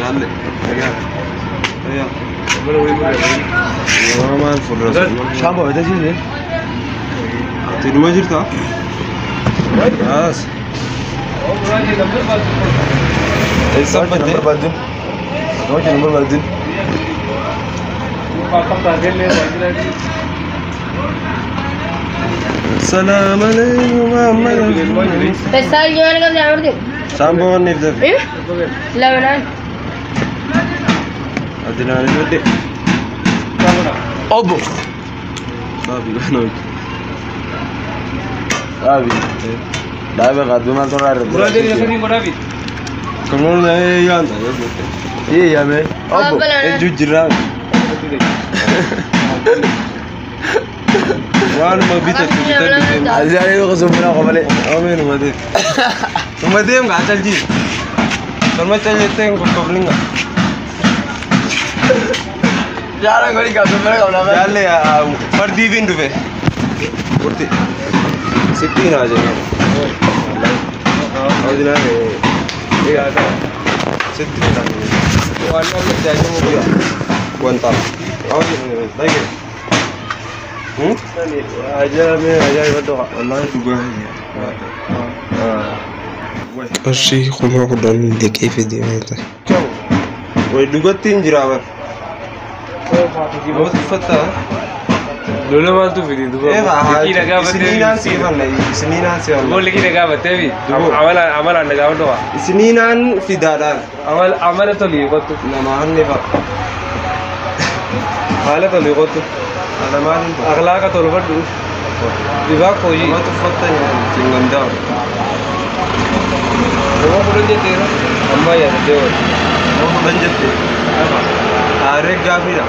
Jaalle. Egaa. Egaa. Maal fuuldura? Shaamboo bitee siisee. Ati dhuma jirtaa? As. Eessa baddee? Barbaadin. Hojii barbaadin. Salaam alaikum Muhammad. Pesal jual kan jamur tu. Shaamboo wanni ifdafi. Eh? Lawanan. Ati naani badde. Obbo. Saabi kana hojii. Saabi. Daa'ima qadduu maal tola irra. Kamoon yaanta. Iyyi yaame. Obbo. Ejju jirraa. Waanuma bitatu bitatu. Aziyaalee yoo qosoo bira qofalee. Ameen umadee. Umadee nga calji. Kalma caljettee qoqqoblinga. Jaalan godhi qabu bira qabna. Jaalle fardii fin dhufe. Urti. Sitti naa jenna. Awdinaa sitti naa. Waan nama jaajamu wanta. Awdinaa dhage. Wallahi dhugaa. Qarshii 10,000 liqii fidee wanta. Way dhugatti hin jiraa bar. Namatti uffataa? Lola maaltu fidi duuba? Liqii nagaa battee. Isiniinaan siifanna. Isiniinaan siifanna. Duuba liqii nagaa battee fi amalaan nagaa baddu qaba. Isiniinaan fidaadhaan. Amala tolii qottu. Nama hanni fa'a. Haala tolii qottu. Haala maaliin ta'u? Akhlaaqa tolfadhu. Dibaa kooyii. Namatti uffatta hin danda'amu. 10,000 jetteera. Ammaa yaadattee oolu. 10,000 jettee. Haaree gaafiidha.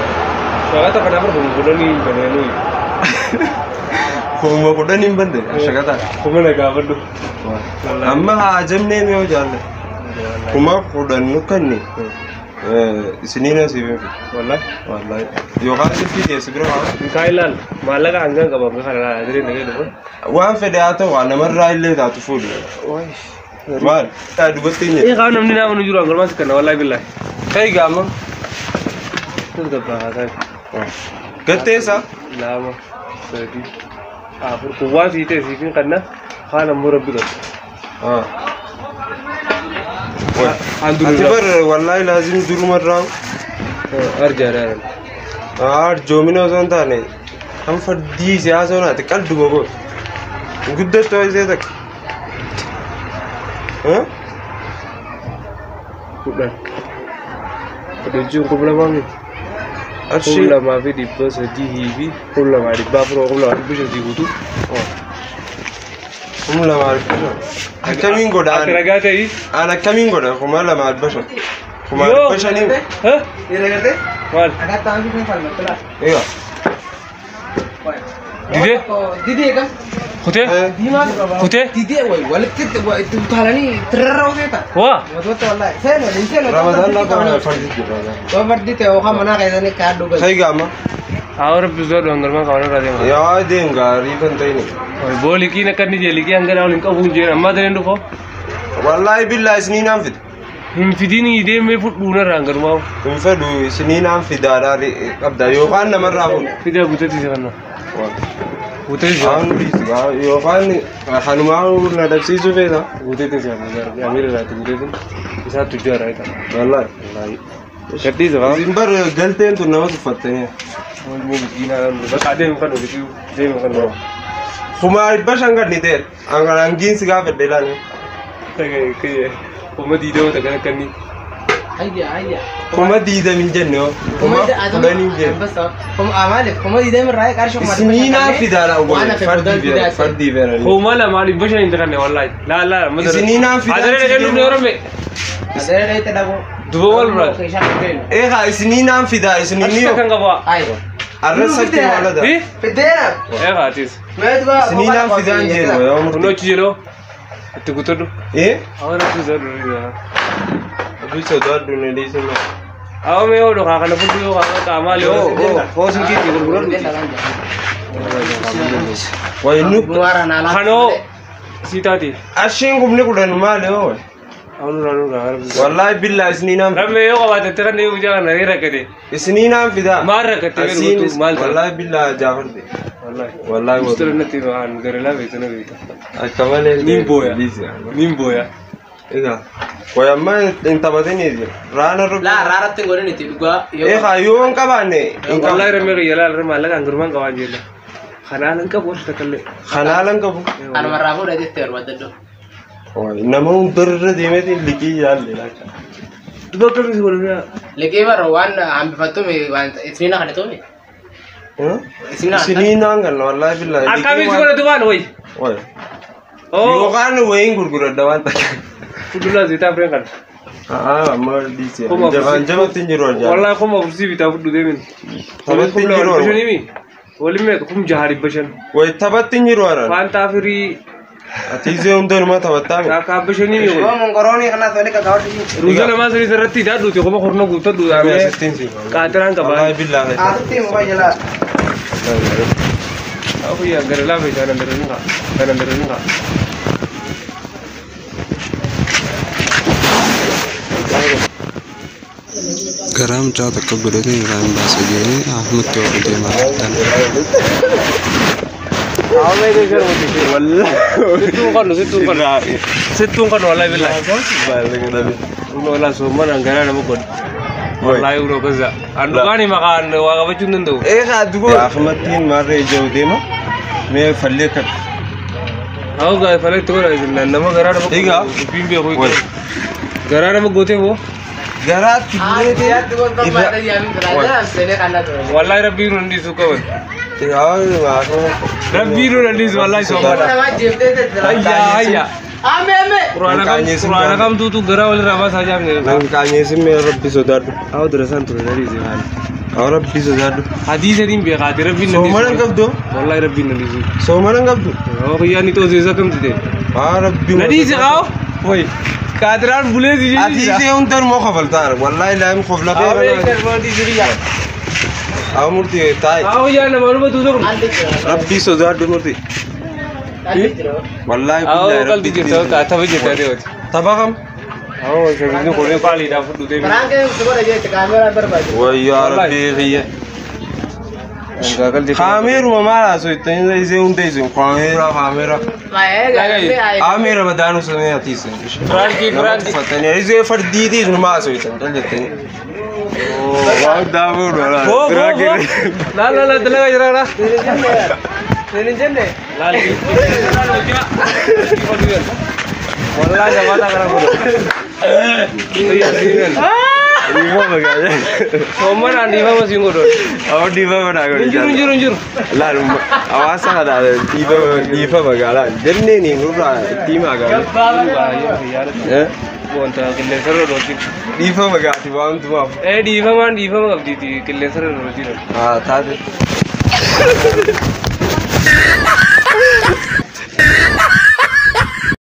Shaqata kana afur 10,000 hin baneenuu. 10,000 hin bande shaqata. Kuma nagaa baddu. Amma haa jennee mi'oo jaalle. 10,000 nu kanni. Isiniin asii fi. Wallahi. Wallahi. Yookaan sitti teessi bira haa. Kaa ilaal maallaqa hangan qaba amma kana laala diree nagee dhufa. Waan fedhe haa ta'u waan namarraa illee taatu fuudhu. Maal? Dubartiin jedhe. Ee qaama namni nama nu jiru hangalmaan si kanna wallahi billahi. Kai gaama. Tasgabbaa haasaa. Gatteessa. 2 3 4 kun waan sii ta'e siifin kanna kaan ammoo rabbi qabu. Ati bar wallahi laazim durumarraa. Arjaadhaan. Arjoomina osoo hin taane kan fardii siyaasa honaati qalduma godhu. Guddattuu isee takka. 10. 10 jechuun 2,000 miti. 2,300 fi 2,400 2,500 guutuu. 2,500. Akkamiin godha? Ati ragaa ta'ii. An akkamiin godha? 2,500. 5,500. Hah? Maal? Egaa. Didee? Didee kan? Kutee? Kutee? Didee wayi walitti itti utaalanii tirarra hojjeta. Waa? Wantoota wallahi seeno seeno. Ramadaan lafa fardi jira. Waan fardi ta'e yookaan manaa keessanii kaadhu galu. Kai gaama. Haa rabbi soodhu hangalmaan qaban irraa deema. Yaa deem gaarii kan ta'ini. Boo liqiin akka inni jee liqii hanga waliin qabu hin jeen ammaa dareen dhufoo. Wallahi billahi isiniinaan fida. Hin fidinii deemee fudhuun irraa hangalumaa. Hin fedhu isiniinaan fidaadhaa qabda yookaan namarraa fuudha. Fidaa guutetti si kanna. Guutetti si Waan yookaan hanumaa na dhabsiisuu feeta. Guutetti si kanna. Amiira irraatti guutetti isaa tujjaadha isa. Wallahi. Wallahi. Gadhiisa fa'aa. Isin bar galteen tun nama tuffattanii. Bakka deemu kan dhufu deemu kan dhufu. 500 gad ni ta'e. Hangiin si gaafadhe ilaali. 20,000 takka kanni. Hayya hayya. 20,000 hin jenne hoo. 10,000 hin jenne. Maaliif 20,000 irraa qarshii 500. Isiniinaa fidaadha obboleessa. Fardii feeranii. 2,500 hin takanne wallahi. Laa laa. Isiniinaa fidaa. Adaree dhaqee dhufne orome. Adaree dhaqee dhaquu. Duba wal biraa. Eegaa isiniinaan fidaa isiniin Akka kan qabaa. Arrasatti maalada. Fideera. Eegaa atis. Isiniinaan fidaan jeenu yoo murte. Kunnoo achi jedhoo. Itti guuttadhu. Eh? Awwan akka sodaadhu. Abbi sodaadhu na dhiisuma. Awwa mee yoo dhokaa kana fudhu yoo qaamaa lee hoo silkiitti gurguradhu. Way nu. Kanoo si taati. Ashiin 10,000 maali hoo? Wallaahi billaa isniinaan fida. Ramme yoo qabaatte kan deemu jaa kana ni rakkate. Isniinaan fida. Maal rakkatte beektu maal ta'a? Wallaahi billaa Jaafar ta'e. Wallaahi. Mustara natti waan gara laa beektu na beekta. Akka malee. Nin booya. Nin booya. Egaa. Way amma hin taphatiniiti. Raana rubbi. Laa raaratti hin godhin itti dhugaa. Egaa yoo hin qabaanne. Wallaahi ramme qiyya laal ramme maallaqa hangurmaan qabaan jenna. Kanaan hin qabu wanta takkallee. Kanaan hin qabu. Anumarraa fuudha jettee barbaadadhu. Nama hundarra deemeetiin liqii yaalle laata. Duba akkamii si godhamee? Liqii barra waan hambifattume waan isniina kana tume. Isniinaan kan wallaahi billaahi. Akkamii si godhatu waan wayi? Wayi. Yookaan wayiin gurguradha waan takka. Fuduraa zitaa fireen kana. Amma dhiisee. Jabaan jabatti hin jiru arjaa. Wallaahi 4000 bitaa fudhu deemin. Taphatti hin jiru arjaa. Waliin meeqa 6500. Wayi taphatti hin jiru arjaa. Faantaa firii. Ati isee hundanumaa taphattaa mi? Kaabba shanii mi Yoo mongoroonii kanaas wali qaqaawwadhu. Ruuza lamaa sadii irratti hidhaadhuuti 10,000 guuttadhu. Qaaxiraan qabaa. Wallaahi billaahi. Asitti muka jalaa. Akuyyaa gara laafa isaa nan daranii kaa. Nan daranii kaa. Garaa mucaa tokko godhatee irraa hin baasa jedhee Ahmad yoo deemaa jirtan. Sittuun qannu sittuun qannu. Sittuun qannu wallaahi billaahi. Wallaahi soommanaan garaa nama godha. Wallaahi uroo kaza. An dhugaani maqaan waa qabachuu hin danda'u. Egaa duba. Ahmadtiin maarree ija'u deema. Mee fallee kan. Haa gaa fallee itti godha nama garaa nama Egaa. Dubbiin beeku. Garaa nama gootee moo? Garaatti Wallaahi rabbiin nu dandeessu qaban. Rabbiin nu dandeessu wallaahi soommanaan. Hayya hayya. Quraana kamtuutu garaa walirraa baasaa jaamne. Nan qaanyeessin mee rabbi sodaadhu. Haa darasaan ture dariise maali. Haa rabbi sodaadhu. Hadiisa niin beekaati rabbiin na Soomana hin qabdu? Wallaahi rabbiin na dhiisu. Soomana hin qabdu? Haa kiyyaan ni toosiisa kamti ta'e. Haa rabbi. Na dhiisi haa. Wayi. Kaatiraan bulee si Ati isee hundanumaa kofaltaa wallaahi laayim kofla kee. Haa murtii taa'i. Haa kiyyaan nama dhuma tuuta kun. Rabbi sodaadhu murtii. Wallaahi Haa qalbii jirta tapha jirta deewooti. Tapha kam? Haa shagirri kun qaaliidhaan fudhu deemi. Wayyaa rabbii kiyya. Kaameeruma maal haasoo ittiin isee hunda isin kaameera kaameera. Kaameera madaanu samee ati isin. Firankii firankii. Uffatanii isee fardiitii isin maal haasoo ittiin jaljettanii. Waan daabuu dha. Boo boo boo. Laal laal dalagaa jira laal. Laal. Wallaahi jabaata kana godhu. Soommanaan dhiifama siin godhu. Awwa dhiifama naa godhu. Injiru injiru injiru. Laal hawaasa kana dhiifama dhiifama gaalaan jenneen nurraa itti himaa gaalaan. Wanta qilleensarra dhooti. Dhiifama gaati waan hundumaaf. Ee dhiifamaan dhiifama qabdiiti qilleensarra dhooti. Haa taate.